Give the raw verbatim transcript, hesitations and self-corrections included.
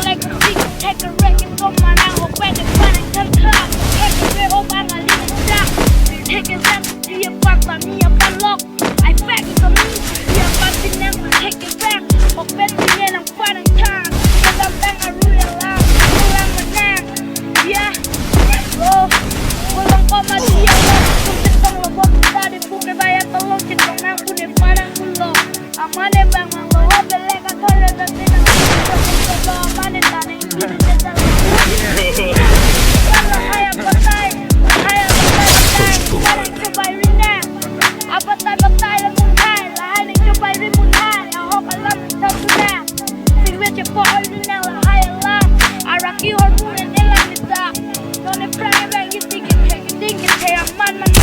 Like a big take a wreck and go my now, go back and find a cut, cut. Take a way over and I leave it down. Take a left, be a fuck by me, a fun lock. I back it on me, be a fun thing, then I take it back. Open the end, I'm fun and time. Because I'm back, I rule a lot. Rule a lot now. Yeah. Oh. Kulang koma dia, kulang koma dia, kulang koma dia, kulang koma dia. Amane bang mang lo, belek a thole bang tin ang lo, amane tane, ini desa lo. Lahai apatai, lahai apatai, lahai chubai rina. Apatai patai le munhai, lahai ne chubai ri munhai, ahok alam tau tuna. Singwe chepo oi rina lahai alam, araki hor mun ne la nita. None prai bang isi ke thek, ding ke thek, aman man